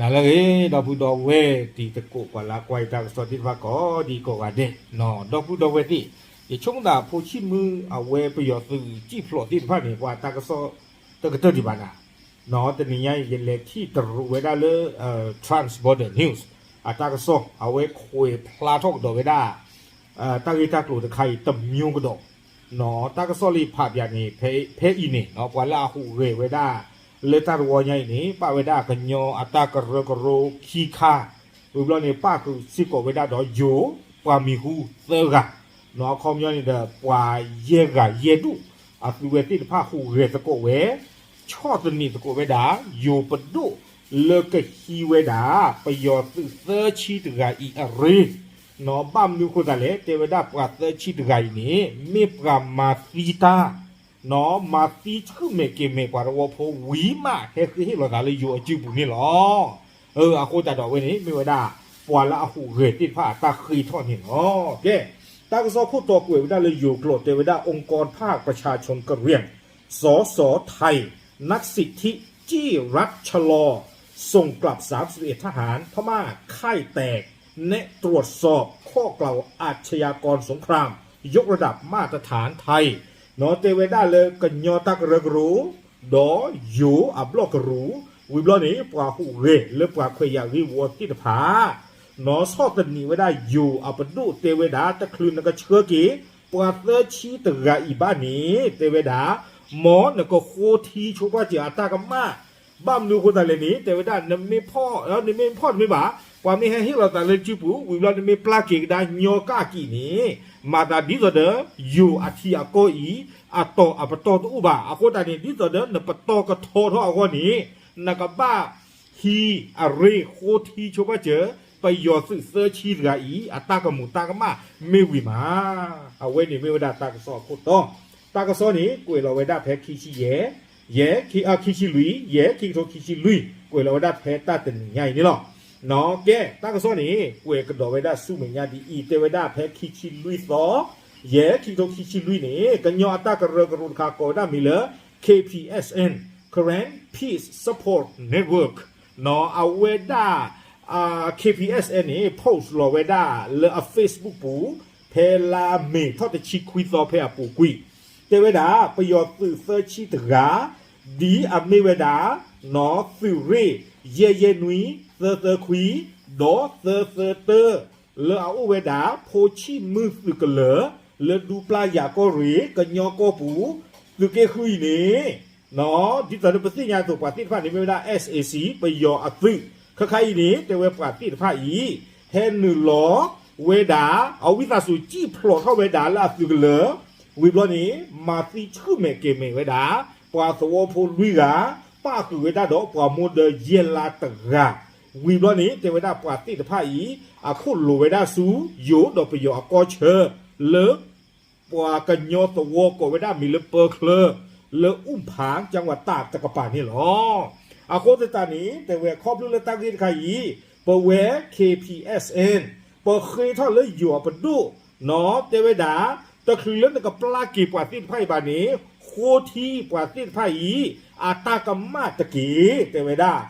ဟါလၢအဂ့ၤ ဒီပုၢ်ဒီဝဲၢ်တံၤသကိး ပှၤလၢကွၢ်ယတၢ်ကစီၣ်သ့ၣ်တဖၣ်ကိးဒံကိးဂၤဒဲး, ဒီပုၢ်ဒီဝဲၢ်သ့ၣ်, ယဆိကမိၣ်သး ဖိဆံမုၢ်အဝဲ ပယီၤသုးစံၣ်ဖျိးသ့ၣ်တဖၣ်န့ၣ် ပှၤတၢ်ကစီၣ်တကတၢၢ်ဒံးဘၣ်နၤ, တနံၤညါအံၤ ယလဲၤထံၣ်တရူးဝဲဒၣ်လၢ Trans Border News အတၢ်ကစီၣ် အဝဲခွဲးဖျါထီၣ်ကဒီးဝဲဒၣ် တၢ်ဂ့ၢ်တၢ်ကျိၤတခါအံၤ တမျိုးကဒီး, တၢ်ကစီၣ်လၢယဖးပၠးန့ၣ် ဖဲအံၤန့ၣ် ပှၤလၢအဟူးဂဲၤဝဲဒၣ် လၢတၢ်တဝီညါအံၤန့ၣ် ပၣ်ဝဲဒၣ်ကညီအတၢ်ကရၢကရိခံခါ, ဝံၤဘျီန့ၣ် ပၣ်ဃုာ်စ့ၢ်ကီးဝဲဒၣ်ဒီးယိၤ ပှၤမံၤဟူသၢဂၤ, အခီပညီန့ၣ်ဒီး ပှၤယဲၢ်ဂၤယဲၢ်ဒူၣ် အသုဝဲသ့ၣ်တဖၣ်ဟူးဂဲၤသကိးဝဲ ဆီၣ်သနံးသကိးဝဲဒၣ် ယိၤပဒိၣ်လၢကဟံးဝဲဒၣ် ပယီၤသုးသၢဆံတဂၤအံၤအရ့ ဘၣ်မနုၤအဃိသတးလဲၣ် တဲဝဲဒၣ်ပှၤသၢဆံတဂၤအံၤန့ၣ် မ့ၢ်ပှၤမၤသံတၢ်, မၤသံဆူၣ်မဲာ်ကဲၤမဲာ်ပှၤသဝီဖိဝံၤမး ဟဲဃ့ဟ့ၣ်လီၤသးလၢယိၤအစုပူၤန့ၣ်လီၤ. အဃိသတးဒီးအဝဲန့ၣ် မ့ၢ်ဝဲဒၣ် ပှၤလၢအဟူးဂဲၤသ့ၣ်တဖၣ်အတၢ်ဃ့ထီၣ်န့ၣ်လီၤ. ကဲ, တၢ်ကစီၣ်ခိၣ်တီကွဲးဝဲဒၣ်လၢယိၤကျိာ် တဲဝဲဒၣ် องค์กรภาคประชาชนกะเหรี่ยง สสไทย นักสิทธิจี้รัฐชะลอ ส่งกลับสามสิบเอ็ดทหารพม่าค่ายแตก แนะตรวจสอบข้อกล่าวอาชญากรสงคราม ยกระดับมาตรฐานไทย တဲဝဲဒၣ်လၢကညီတၢ်ကရၢကရိ ဒီးယိၤအဘျီၣ်ကရူၢ် ဝံၤဘျီန့ၣ် ပှၤဟူးဂဲၤလၢပှၤခွဲးယာ်ဂ့ၢ်ဝီသ့ၣ်တဖၣ် ဆီၣ်သနံးဝဲဒၣ်ယိၤအပဒိၣ်တဲဝဲဒၣ် တချုးနကဆှၢက့ၤ ပှၤသၢဆံတဂၤအံၤဘၣ်န့ၣ် တဲဝဲဒၣ် မ်နကဃိထံဆိပာ်စၢၤအတၢ်ကမၣ်, ဘၣ်မနုၤအဃိသတးလဲၣ်န့ၣ် တဲဝဲဒၣ် နမ့ၢ်ဖီၣ် နမ့ၢ်ဖီၣ်တမ့ၢ်ဘၣ်, ပှၤမ့ၢ်ဟဲဟ့ၣ်လီၤသးလၢစုပူၤ ဝံၤဘျီနမ့ၢ်ပျၢ်က့ၤကဒါညီကၣ်ကံာ်န့ၣ် မၤသးဒ်သိးဒီး ယိၤအထံအကီၢ်အံၤ အတီၤအပတီၢ်တအိၣ်ဘၣ်. အဃိသတးန့ၣ် ဒ်သိးဒီးနပတီၢ်ကထီထီၣ်အဂီၢ်န့ၣ် နကဘၣ်ဟံးအရ့ဃိထံဆိပာ်စၢၤ ပယီၤသုးသၢဆံတဂၤအံၤ အတၢ်ကမူးတၢ်ကမၣ်မ့ၢ်ဝံၤမး. အဝဲန့ၣ်မ့ၢ်ဝဲဒၣ်တၢ်ကစီၣ်အခိၣ်တီ, တၢ်ကစီၣ်န့ၣ် ကွဲးလီၤဝဲဒၣ်ဖဲခံဆံယဲၢ်, ယဲၢ် ခံ အ ခံဆံလွံၢ်, ယဲၢ် ခံကထိခံဆံလွံၢ် ကွဲးလီၤဝဲဒၣ်ဖဲတၢ်တနံၤညါအံၤန့ၣ်လီၤ. ကဲ, တၢ်ကစီၣ်န့ၣ် ကွဲးကဒီးဝဲဒၣ်ဆူမဲာ်ညါဒ်အံၤ တဲဝဲဒၣ်ဖဲခံဆံလွံၢ်သီ, ယဲၢ် ခံကထိခံဆံလွံၢ်န့ၣ် ကညီအတၢ်ကရၢကရိတခါကိးဝဲဒၣ်မံၤလၢ K P S N, Karen Peace Support Network အဝဲဒၣ် K P S N န့ၣ် post လီၤဝဲဒၣ်လၢအ Facebook ပူၤ ဖဲလါမ့ၤထီၣ်တဆံခွံသီဖဲအပူၤကွံာ်, တဲဝဲဒၣ် ပယီၤသုးသၢဆံတဂၤ ဒ်အမ့ၢ်ဝဲဒၣ် သုးရ့ၣ် ယဲၢ်ယဲၢ်နွံ သၢသၢခွံ ဒီးသၢသၢတၢ လၢအအိၣ်ဝဲဒၣ် ဖိဆံၣ်မုၢ်သုးကလၢၤ လၢဒူပျၢ်ယၤကီၢ်ရ့ၣ် ကညီကီၢ်ပူၤ သုးက့ဃုအံၤန့ၣ် ဒ်သိးလၢပသ့ၣ်ညါအသိး ပှၤသ့ၣ်တဖၣ်န့ၣ်မ့ၢ်ဝဲဒၣ် SAC ပယီၤအသုး ခဲခါအံၤန့ၣ် တဲဝဲပှၤသ့ၣ်တဖၣ်အံၤ ဟဲနုာ်လီၤဝဲဒၣ် အဝံသးစူၤစံၣ်ဖျိးထီၣ်ဝဲဒၣ်လၢအသုးကလၢၤ ဝံၤဘျီန့ၣ် မၤသံဆူၣ်မဲာ်ကဲၤမဲာ်ဝဲဒၣ် ပှၤသဝီဖိလွံၢ်ဂၤ ပၣ်ဃုာ်ဝဲဒၣ်ဒီးပှၤမိၢ်ဒၢယဲၢ်လါတဂၤ ဝံၤဘျီန့ၣ် တဲဝဲဒၣ်ပှၤသ့ၣ်တဖၣ်အံၤ အခိၣ်လိၤဝဲဒၣ်ဆူ ယိၤဒီးပယီၤအကီၢ်ဆၢ လၢ ပှၤကညီသဝီကိးဝဲဒၣ်မံၤလၢပၢချၢ လၢအူၣ်ဖၣ် ကၠၣ်ဝးတၢ်တကပၤန့ၣ်လီၤ. အဃိသတးန့ၣ် တဲဝဲခီဖျိလၢတၢ်ဂ့ၢ်တခါအံၤ ပဝဲ K P S N ပဃ့ထီၣ်လၢယိၤအပဒိၣ် တဲဝဲဒၣ် တချုးလၢနကပျၢ်က့ၤပှၤသ့ၣ်တဖၣ်အံၤဘၣ်န့ၣ် ဃိထံပှၤသ့ၣ်တဖၣ်အံၤ အတၢ်ကမၣ်တက့ၢ် တဲဝဲဒၣ်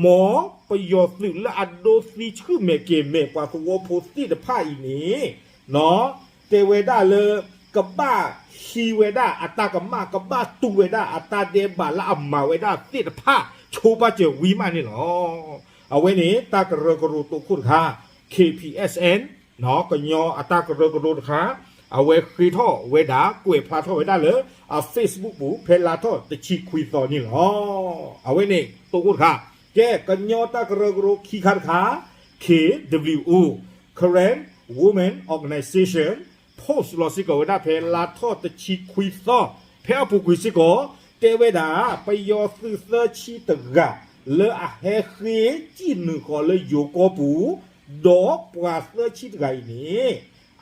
မ်ပယီၤသုးလၢအဒိသံဆူၣ်မဲာ်ကဲၤမဲာ်ပှၤသဝီဖိသ့ၣ်တဖၣ်အံၤန့ၣ် တဲဝဲဒၣ်လၢ ကဘၣ်ဟံးဝဲဒၣ်အတၢ်ကမၣ် ကဘၣ်တူၢ်ဝဲဒၣ်အတၢ်ဒဲးဘးလၢအမၤဝဲဒၣ်သ့ၣ်တဖၣ် ဆိပာ်စၢၤဝံၤမးန့ၣ်လီၤ. အဝဲန့ၣ် တၢ်ကရၢကရိတိခိၣ်တခါ K P S N ကညီအတၢ်ကရၢကရိတခါ အဝဲဃ့ထီၣ်ဝဲဒၣ် ကွဲးဖျါထီၣ်ဝဲဒၣ်လၢ အ Facebook ပူၤ ဖဲလါထီၣ်တဆံခွံသီန့ၣ်လီၤ. အဝဲန့ၣ် တိခိၣ်တခါ ကဲ ကညီတၢ်ကရၢကရိခံခါတခါ K W O Karen Women Organization post လီၤစ့ၢ်ကီးဝဲဒၣ်ဖဲလါထီၣ်တဆံခွံသီ ဖဲအပူၤကွံာ်စ့ၢ်ကီး တဲဝဲဒၣ် ပယီၤသုးသၢဆံတဂၤ လၢအဟဲဃ့စံၣ်နုာ်ဃီၤလၢယိၤကီၢ်ပူၤ ဒီးပှၤသၢဆံတဂၤအံၤန့ၣ်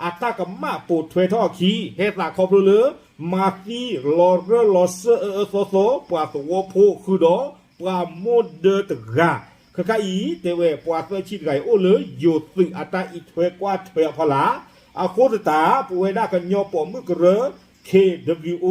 အတၢ်ကမၣ်ပိာ်ထွဲထီၣ်အခံ ဟဲသးခီဖျိလၢ မၤသံလီၤရၢၢ်လီၤစၢၢ်အၢအၢသီသီ ပှၤသဝီဖိဃုာ်ဒီး ပှၤမိၢ်ဒၢတဂၤ ခဲခါအံၤ တဲဝဲပှၤသၢဆံတဂၤအံၤ အိၣ်လၢယိၤသုးအတၢ်အံးထွဲကွၢ်ထွဲအဖီလာ် အဃိသတး ပဝဲဒၣ်ကညီပိာ်မုၣ်ကရၢ K W O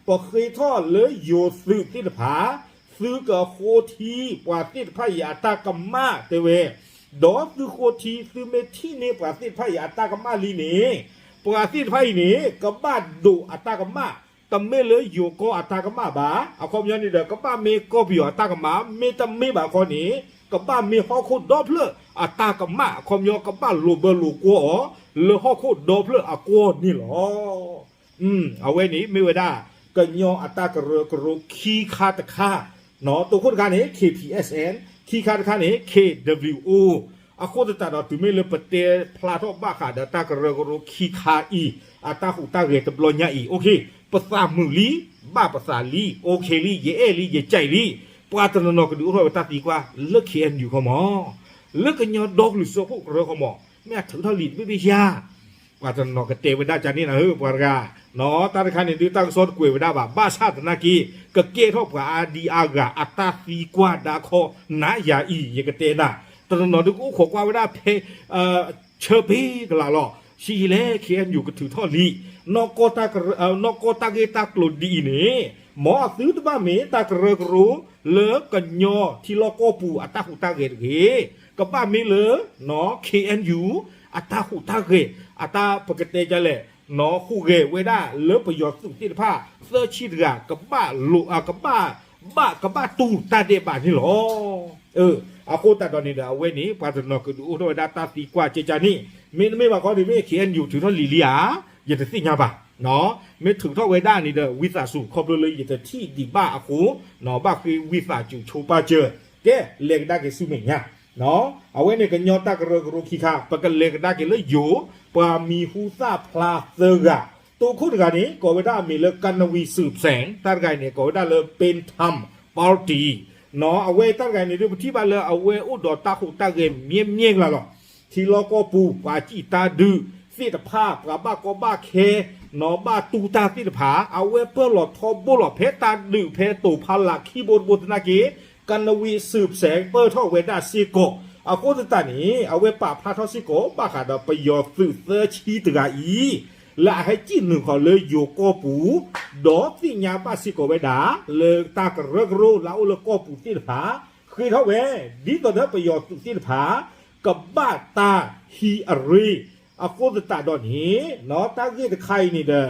ပဃ့ထီၣ်လၢယိၤသုးသ့ၣ်တဖၣ် သုကဃိထံပှၤသ့ၣ်တဖၣ်အံၤအတၢ်ကမၣ်တဲဝဲ, ဒီးသုဃိထံသုမ့ၢ်ထံၣ်န့ၢ်ပှၤသ့ၣ်တဖၣ်အံၤအတၢ်ကမၣ်လံန့ၣ်, ပှၤသ့ၣ်တဖၣ်အံၤန့ၣ် ကဘၣ်ဒိးအတၢ်ကမၣ်, တမ့ၢ်လၢယိၤကီၢ်အတၢ်ကမၣ်ဘၣ်, အခီပညီန့ၣ်ဒီး ကဘၣ်မ့ၢ်ကီၢ်ပယီၤအတၢ်ကမၣ်, မ့တမ့ၢ်ဘၣ်ခီန့ၣ် ကဘၣ်မ့ၢ်ဟီၣ်ခိၣ်ဒီဖျၢၣ်အတၢ်ကမၣ်, အခီပညီကဘၣ်လိာ်ဘၢလိာ်ကွီၢ်အီၤ လၢဟီၣ်ခိၣ်ဒီဖျၢၣ်အကွီၢ်န့ၣ်လီၤ. အဝဲန့ၣ်မ့ၢ်ဝဲဒၣ် ကညီအတၢ်ကရၢကရိခံခါတခါ, တိခိၣ်တခါန့ၣ် K P S N, ခံခါတခါန့ၣ် K W O, အဃိသတးဒီးတုၤမ့ၢ်လၢပတဲဖျါထီၣ်ဘၣ်ဃးဒီးတၢ်ကရၢကရိခံခါအံၤ အတၢ်ဟူးတၢ်ဂဲၤတဘျီညါအံၤ OK, ပသးမုာ်လံ, ဘၣ်ပသးလံ, OKလံ, ယအဲၣ်လံ, ယကဲလံ, ပှၤတနီၤနီၤကဒုးအိၣ်ထီၣ်ဝဲတၢ်သံကွၢ်လၢ K N U ခီမီၤ, လၢကညီဒီကလုာ်စၢဖှိၣ်ကရၢခီမီၤ, မ့ၢ်အထုးထီၣ်လံာ်တဘ့ၣ်ဘ့ၣ်ယါ ပှၤတနီၤကတဲဝဲဒၣ်ကန့ၣ်နၤဧၢ ပှၤတဂၤ, တၢ်တခါန့ၣ်ဒုးတၢ်ကစီၣ်တကွဲးဝဲဒၣ်ဘၣ်, ဘၣ်ဆၣ်သနာ်က့ ကကဲထီၣ်ပှၤအါဒံအါဂၤအတၢ်သံကွၢ်ဒၣ်ခီနၤယၤအံၤ ယကတဲနၤ, တနီၤနီၤဒုးကအိၣ်ခိးကွၢ်ဝဲဒၣ်ဖဲ ဆၢပ့ကလးလီၤ, ဆံးယံာ်လဲၣ် K N U ကထုးထီၣ်လံာ်, နီၢ်ကီၢ်တၢ်ဂ့ၢ်တၢ်ကျိၤဒ်အံၤန့ၣ်, မ်အသုတဘၣ်မ့ၢ်တၢ်ကရၢကရိ လၢကညီထံလီၢ်ကီၢ်ပူၤအတၢ်ဟူးတၢ်ဂဲၤတဂ့ၤ, ကဘၣ်မ့ၢ်လၢ K N U အတၢ်ဟူးတၢ်ဂဲၤ, အတၢ်ပကတဲဒ်လဲၣ်, ဟူးဂဲၤဝဲဒၣ်လၢပယီၤသုးသ့ၣ်တဖၣ် သၢဆံတဂၤ ကဘၣ်လိာ်, ကဘၣ်, ဘၣ်, ကဘၣ်တူၢ်တၢ်ဒဲးဘးန့ၣ်လီၤ. အဃိသတးဒီးန့ၣ်ဒီး အဝဲန့ၣ် ပှၤတနီၤကဒုးအိၣ်ထီၣ်ဝဲဒၣ်တၢ်သံကွၢ်ကကန့ၣ်, မ့တမ့ၢ်ဘၣ်ခီန့ၣ် မ့ၢ် K N U ထုးထီၣ်လံာ်လံဧါ, ယတသ့ၣ်ညါဘၣ်. မ့ၢ်ထုးထီၣ်ဝဲဒၣ်န့ၣ်ဒီး ဝံသးစူၤ ခီဖျိလၢယတထံၣ်ဒံးဘၣ်အဃိ, ဘၣ်ဃ့ဝံသးစူၤဆိပာ်စၢၤ, ကဲ လဲၤကဒါက့ၤဆူမဲာ်ညါ အဝဲန့ၣ် ကညီတၢ်ကရၢကရိခံခါ, ပကလဲၤကဒါက့ၤလၢယိၤ, ပှၤမံၤဟူသၣ်ဖျါသၢဂၤ, တိခိၣ်တဂၤန့ၣ် ကိးဝဲဒၣ်အမံၤလၢ ကနဝံၤစုၣ်စဲး, တၢ်တဂၤအံၤန့ၣ် ကိးဝဲဒၣ်လၢ ပ့ထၢမ် ပီတံၤ, အဝဲတၢ်တဂၤအံၤန့ၣ်ဒုး ပထံၣ်ဘၣ်လၢအဝဲအိၣ်ဒီးတၢ်ဟူးတၢ်ဂဲၤမံၤမံၤကလၤလီၤ. ထံလီၢ်ကီၢ်ပူၤ ပှၤစံၣ်တၢ်ဒုးသ့ၣ်တဖၣ် ပှၤဘၣ်ကီဘၣ်ခဲ, နီၢ်ဘၣ်တူၢ်တၢ်သ့ၣ်တဖၣ် အဝဲပၢၢ်လီၤထီဘိလီၤ ဖဲတၢ်ဒုးဖဲတိၤဖးလးခံဘိတဘိသနာ်က့ ကနဝံၤစုၣ်စဲး ပၢၢ်ထီၣ်ဝဲဒၣ်စ့ၢ်ကီး, အဃိသတးန့ၣ် အဝဲပာ်ဖျါထီၣ်စ့ၢ်ကီး ဘၣ်ဃးဒီးပယီၤသုးသၢဆံတဂၤအံၤ, လၢအဟဲစံၣ်နုာ်ဃီၤလၢယိၤကီၢ်ပူၤ, ဒီးသ့ၣ်ညါဘၣ်စ့ၢ်ကီးဝဲဒၣ် လၢတၢ်ကရၢကရိလၢအအိၣ်လၢကီၢ်ပူၤသ့ၣ်တဖၣ် ဃ့ထီၣ်ဝဲ, ဒ်သိးဒီးပယီၤသုးသ့ၣ်တဖၣ် ကဘၣ်တၢ်ဟံးအရ့, အဃိသတးဒီးန့ၣ် တၢ်ဂ့ၢ်တခါအံၤန့ၣ်ဒီး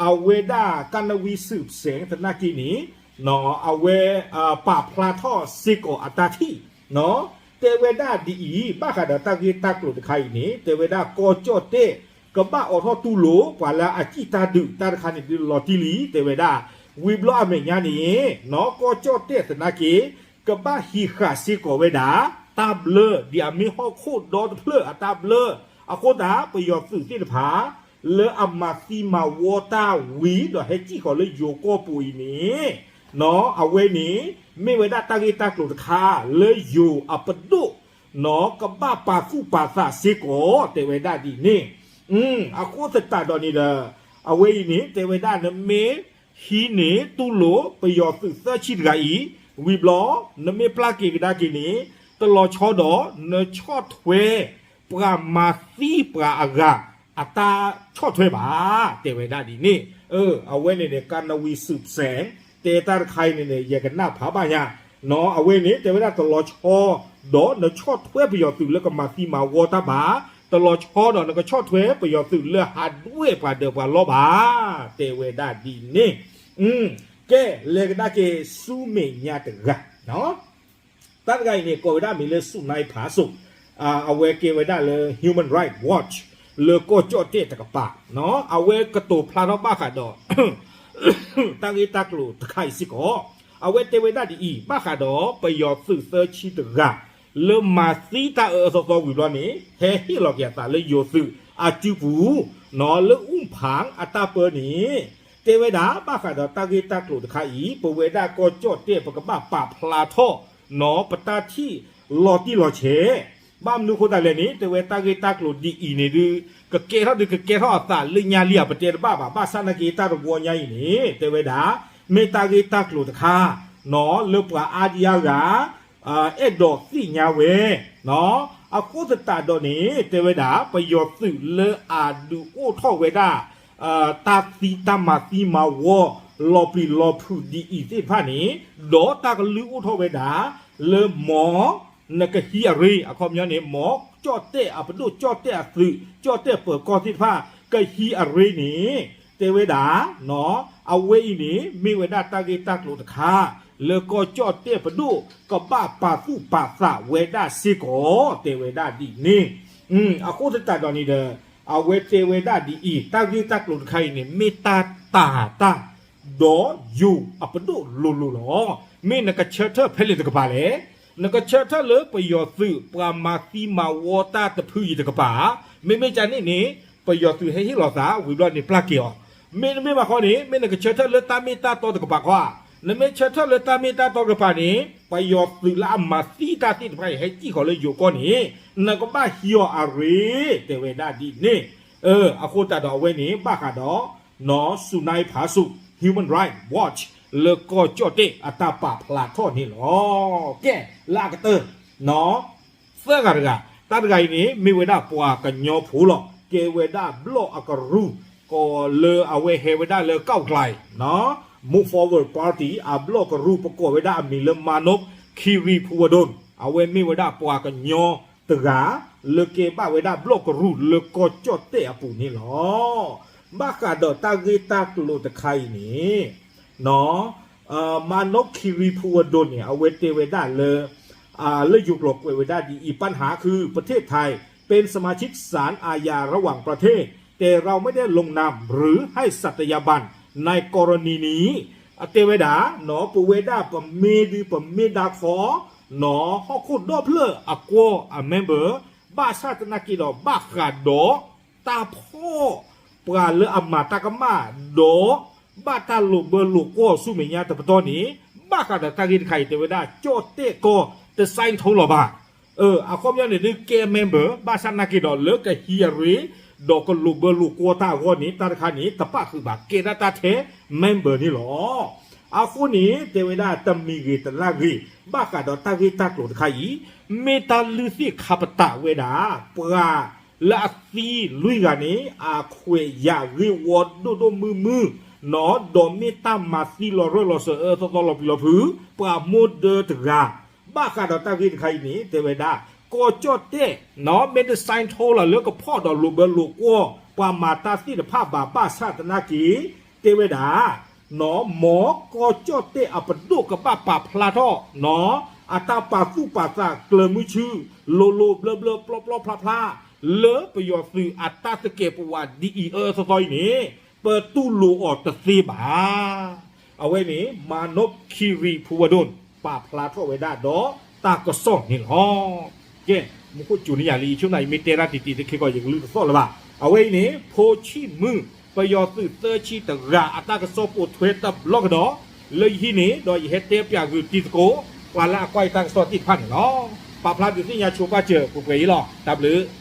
အဝဲဒၣ် ကနဝံၤစုၣ်စဲး သနာ်က့န့ၣ် အဝဲ ပာ်ဖျါထီၣ်စ့ၢ်ကီးအတၢ်ထံၣ်, တဲဝဲဒၣ်ဒ်အံၤ ဘၣ်ဃးဒီးတၢ်ဂ့ၢ်တၢ်ကျိၤတခါအံၤန့ၣ် တဲဝဲဒၣ်ကီၢ်ကၠီၣ်တဲၣ် ကဘၣ်အိးထီၣ်တူၢ်လိာ် ပှၤလၢအစံၣ်တၢ်ဒုးတၢ်တခါန့ၣ်ဒုးလီၤတံၢ်လံ တဲဝဲဒၣ်, ဝံၤဘျီအမဲာ်ညါန့ၣ် ကီၢ်ကၠီၣ်တဲၣ်သနာ်က့ ကဘၣ်ဟံးဃာ်စ့ၢ်ကီးဝဲဒၣ် တၢ်ဘျၢ ဒ်အမ့ၢ်ဟီၣ်ခိၣ်ဒီတဖျၢၣ်အတၢ်ဘျၢ, အဃိသတး ပယီၤသုးသ့ၣ်တဖၣ် လၢအမၤသံမၤဝီတၢ်ဝံၤဒီးဟဲစံၣ်ဃီၤလၢယိၤကီၢ်ပူၤအံၤန့ၣ် အဝဲန့ၣ် မ့ၢ်ဝဲဒၣ်တၢ်ဂ့ၢ်တၢ်ကျိၤတခါ လၢယိၤအပဒိၣ် ကဘၣ်ပာ်သူၣ်ပာ်သးစ့ၢ်ကီး တဲဝဲဒၣ်ဒ်န့ၣ်, အဃိသတးဒီးန့ၣ်ဒီး အဝဲအံၤန့ၣ် တဲဝဲဒၣ်နမ့ၢ်ဟံးန့ၢ်တူၢ်လိာ် ပယီၤသုးသၢဆံတဂၤအံၤ ဝံၤဘျီ နမ့ၢ်ပျၢ်က့ၤကဒါက့ၤန့ၣ် တလီၤဆီဒီး နဆီၣ်ထွဲ ပှၤမၤသံပှၤအဂၤ အတၢ်ဆီၣ်ထွဲဘၣ် တဲဝဲဒၣ်ဒ်န့ၣ်, အဝဲန့ၣ်န့ၣ် ကနဝံၤစုၣ်စဲး တဲတၢ်တခါအံၤန့ၣ်န့ၣ် ယကနၣ်ဖးဘၣ်ညါ, အဝဲန့ၣ် တဲဝဲဒၣ်တလီၤဆီ ဒီးနဆီၣ်ထွဲပယီၤသုးလၢကမၤသံမၤဝီတၢ်ဘၣ်, တလီၤဆီဒီးနကဆီၣ်ထွဲပယီၤသုးလၢဟးဒွဲၣ်ပှၤဒၢးပှၤလီၢ်ဘၣ်, တဲဝဲဒၣ်ဒ်န့ၣ်, ကဲ လဲၤကဒါက့ၤဆူမဲာ်ညါတဂၤ တၢ်တဂၤအံၤန့ၣ် ကိးဝဲဒၣ်မံၤလၢ စူၣ်နဲဖးစိၣ်, အဝဲကဲဝဲဒၣ်လၢ Human Rights Watch လၢကီၢ်ကၠီၣ်တဲၣ်တကပၤ, အဝဲကတိၤဖျါထီၣ်ဘၣ်ဃးဒီး တၢ်ဂ့ၢ်တၢ်ကျိၤတခါအံၤစ့ၢ်ကီး, အဝဲတဲဝဲဒၣ်ဒ်အံၤ ဘၣ်ဃးဒီးပယီၤသုးသၢဆံတဂၤ လၢမၤသံတၢ်အၢအၢသီသီဝံၤဘျီန့ၣ် ဟဲဟ့ၣ်လီၤက့ၤအသးလၢယိၤသုးအစုပူၤ, လၢအူၣ်ဖၣ်အတၢ်ပၢန့ၣ် တဲဝဲဒၣ် ဘၣ်ဃးဒီးတၢ်ဂ့ၢ်တၢ်ကျိၤတခါအံၤ ပဝဲဒၣ်ကီၢ်ကၠီၣ်တဲၣ် ပကဘၣ်ပာ်ဖျါထီၣ် ပတၢ်ထံၣ်လီၤတံၢ်လီၤဆဲး, ဘၣ်မနုၤအဃိသတးလဲၣ်န့ၣ် တဲဝဲတၢ်ဂ့ၢ်တၢ်ကျိၤဒ်အံၤန့ၣ်ဒုး ကကဲထီၣ်ဒုး ကကဲထီၣ်အသးလၢညါလံဧါ ပတဲတဘၣ်ဘၣ်, ဘၣ်ဆၣ်သနာ်က့ တၢ်တဝီညါအံၤန့ၣ် တဲဝဲဒၣ် မ့ၢ်တၢ်ဂ့ၢ်တၢ်ကျိၤတခါ လၢပှၤအါဒံအါဂၤ အဲၣ်ဒိးသ့ၣ်ညါဝဲ, အဃိသတးဒီးန့ၣ် တဲဝဲဒၣ် ပယီၤသုးလၢအဒုးအိၣ်ထီၣ်ဝဲဒၣ် တၢ်သံတၢ်မၤသံမၤဝီ လီၤပျံၤလီၤဖုးဒ်အံၤသ့ၣ်တဖၣ်န့ၣ်, ဒီးတၢ်ကလုၢ်အိၣ်ထီၣ်ဝဲဒၣ် လၢမ်နကဟံးအရ့, အခီပညီန့ၣ် မ်ကၠီၣ်တဲၣ်အပဒိၣ် ကၠီၣ်တဲၣ်အသုး ကၠီၣ်တဲၣ်ပၢၤကီၢ်သ့ၣ်တဖၣ် ကဟံးအရ့န့ၣ်, တဲဝဲဒၣ် အဝဲအံၤန့ၣ် မ့ၢ်ဝဲဒၣ်တၢ်ဂ့ၢ်တၢ်ကျိၤတခါ လၢကီၢ်ကၠီၣ်တဲၣ်ပဒိၣ် ကဘၣ်ပာ်သူၣ်ပာ်သးဝဲဒၣ်စ့ၢ်ကီး တဲဝဲဒၣ်ဒ်န့ၣ်. အဃိသတးဒီးန့ၣ်ဒီး အဝဲတဲဝဲဒၣ်ဒ်အံၤ, တၢ်ဂ့ၢ်တၢ်ကျိၤတခါအံၤန့ၣ် မ့ၢ်တၢ်တၤတၢ် ဒီးယိၤအပဒိၣ်လိၤလိၤလီၤ. မ့ၢ်နကဆၢထၢၣ်ဖဲလဲၣ်တကပၤလဲၣ်. နကဆၢထၢၣ်လၢပယီၤသုး ပှၤမၤသံမၤဝီတၢ်တဖုအံၤတကပၤ, မ့မ့ၢ်ကန့ၣ်န့ၣ် ပယီၤသုးဟဲဟ့ၣ်လီၤသး ဝံၤဘျီန့ၣ်ပျၢ်က့ၤအီၤ. မ့တမ့ၢ်ဘၣ်ဃီန့ၣ် မ့ၢ်နကဆၢထၢၣ်လၢတၢ်မ့ၢ်တၢ်တီတကပၤခီဧါ. နမ့ၢ်ဆၢထၢၣ်လၢတၢ်မ့ၢ်တၢ်တီတကပၤန့ၣ် ပယီၤသုးလၢအမၤသံတၢ်သ့ၣ်တဖၣ်အံၤ ဟဲစံၣ်ဃီၤလၢယိၤကီၢ်န့ၣ် နကဘၣ်ဟံးအီၤအရ့ တဲဝဲဒၣ်ဒ်န့ၣ်. အဃိသတးဒီးအဝဲန့ၣ် ဘၣ်ဃးဒီး နီၢ် ဆူၣ်နၢၣ်ဖးစိၣ် Human Rights Watch လၢကီၢ်ကၠီၣ်တဲၣ်အတၢ်ပာ်ဖျါထီၣ်န့ၣ်လီၤ. ကဲ, လၢအကတၢၢ် နီၢ် သၢဂၤတဂၤ, တၢ်တဂၤအံၤန့ၣ် မ့ၢ်ဝဲဒၣ်ပှၤကညီဖိလီၤ. ကဲဝဲဒၣ်ဘျီၣ်အကရူၢ် ကိးလၢအဝဲဟဲဝဲဒၣ်လၢ ก้าวไกล နီၢ် Move Forward Party အဘျီၣ်ကရူၢ် ပကိးဝဲဒၣ်အမံၤလၢ မၤနူးခံရံးဖူဝဒိၣ်, အဝဲမ့ၢ်ဝဲဒၣ်ပှၤကညီတဂၤ လၢကဲဘၣ်ဝဲဒၣ်ဘျီၣ်ကရူၢ်လၢကီၢ်ကၠီၣ်တဲၣ်အပူၤန့ၣ်လီၤ. ဘၣ်ဃးဒီးတၢ်ဂ့ၢ်တၢ်ကျိၤတခါအံၤန့ၣ် နီၢ် မၤနူးခံရံးဖူဝဒိၣ်န့ၣ် အဝဲတဲဝဲဒၣ်လၢ လၢယိၤကျိာ်ကွဲးဝဲဒၣ်ဒ်အံၤ, ปัญหาคือประเทศไทยเป็นสมาชิกศาลอาญาระหว่างประเทศ แต่เราไม่ได้ลงนามหรือให้สัตยาบันในกรณีนี้ တဲဝဲဒၣ် နီၢ် ပဝဲဒၣ်ပမ့ၢ်ဒုးပမ့ၢ်ဒါခီ နီၢ် ဟီၣ်ခိၣ်ဒီဖျၢၣ်အကွီၢ်အ member ဘၣ်ဆၣ်သနာ်က့ဒီး ဘၣ်ဃးဒီး တၢ်ဖီၣ်ပှၤလၢအမၤတၢ်ကမၣ် ဒီး ဘၣ်တၢ်လိာ်ဘၢလိာ်ကွီၢ်ဆူမဲာ်ညါတပတီၢ်န့ၣ် ဘၣ်ဃးဒီးတၢ်ဂ့ၢ်တခါအံၤ တဲဝဲဒၣ် ကၠီၣ်တဲၣ်ကီၢ် တ sign ထိုးလီၤဘၣ်. အခီပညီန့ၣ် ဒုးကဲ member ဘၣ်ဆၣ်သနာ်က့ဒီး လၢကဟံးအရ့ ဒီးကလိာ်ဘၢလိာ်ကွီၢ်တၢ်အဂီၢ်န့ၣ် တၢ်တခါန့ၣ် တပာ်ဃုာ်ဘၣ် ကဲဒၣ်တၢ်ထဲ member န့ၣ်လီၤ. အဃိန့ၣ် တဲဝဲဒၣ်တမံၤဂ့ၤတလၢ်ဂ့ၤ ဘၣ်ဃးဒီးတၢ်ဂ့ၢ်တၢ်ကျိၤတခါအံၤ မ့ၢ်တၢ်လုၢ်သ့ၣ်ခါပတာ်ဝဲဒၣ် ပှၤလၢအသံလွံၢ်ဂၤန့ၣ် အခွဲးယာ်ဂ့ၢ်ဝီဒိၣ်ဒိၣ်မုၢ်မုၢ် နီၢ် ဒီးမ့ၢ်တၢ်မၤသံလီၤရၢၢ်လီၤစၢၤအၢသီသီလီၤပျံၤလီၤဖုး ပှၤမိၢ်ဒၢတဂၤ ဘၣ်ဃးဒီးတၢ်ဂ့ၢ်တခါအံၤန့ၣ် တဲဝဲဒၣ် ကီၢ်ကၠီၣ်တဲၣ် နီၢ် မ့ၢ်တ sign ထိုးလီၤလၢကဖီၣ်ဒီးလိာ်ဘၢလိာ်ကွီၢ် ပှၤမၤတၢ်သ့ၣ်တဖၣ်ဘၣ် ဘၣ်ဆၣ်သနာ်က့ တဲဝဲဒၣ် နီၢ် မ်ကီၢ်ကၠီၣ်တဲၣ်အပဒိၣ်ကဘၣ်ပာ်ဖျါထီၣ် နီၢ် အတၢ်ပာ်သူၣ်ပာ်သးကျၢၤမုဆူ လိၤလိၤဘျၢဘျၢပျီပျီဖျါဖျါ လၢပယီၤသုးအတၢ်သကဲးပဝးဒ်အံၤအၢသီသီအံၤန့ၣ် ပတူၢ်လိာ်အီၤတသ့ဘၣ်. အဝဲန့ၣ် မၤနူးခံရံးဖူဝဒိၣ် ပာ်ဖျါထီၣ်ဝဲဒၣ်ဒီးတၢ်ကစီၣ်န့ၣ်လီၤ. ကဲ, မူခိၣ်စူၤန့ၢ်ယၤလံ ယဆိကမိၣ်ယမ့ၢ်တဲတၢ်တံၢ်တံၢ်တခ့ကီး ယကလုၢ်တသီၣ်လၢၤဘၣ်. အဝဲအံၤန့ၣ် ဖိဆံၣ်မုၣ် ပယီၤသုးသၢဆံတဂၤအတၢ်ကစီၣ်ပိာ်ထွဲတဘျီကဒီး လၢယဟံၣ်န့ၣ် ဒီးယဟဲတဲပၠးဂုာ်တံၤသကိး ပှၤလၢအကွၢ်ယတၢ်ကစီၣ်သ့ၣ်တဖၣ်န့ၣ်လီၤ. ပာ်ဖျါဒုးသ့ၣ်ညါဆိပာ်စၢၤပှဲၤပှဲၤအံၤလီၤ. တၢ်ဘျုး